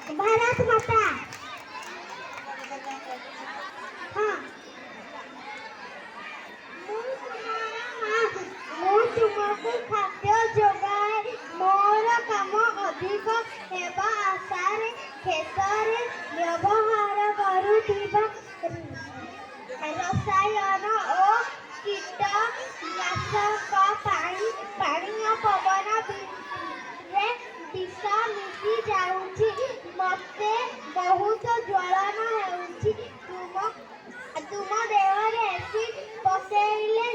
ଭାରତ ମାତା। ହଁ। ମୁଁ ତୁମର ମା। ମୁଁ ତୁମକୁ ଖାଦ୍ୟ ଯୋଗାଏ। ମୋର କାମ ଅଧିକ ହେବା ଆଶାରେ କ୍ଷେତରେ ବ୍ୟବହାର କରୁଥିବା ରସାୟନ ଓ କୀଟନାଶକ ପାଇଁ ପାଣି ଓ ପବନ ରେ ବିଷ ମିଶି ଯାଉଛି। ମୋତେ ବହୁତ ଜ୍ୱଳନ ହେଉଛି। ତୁମ ଦେହରେ ଏସିଡ୍ ପକେଇଲେ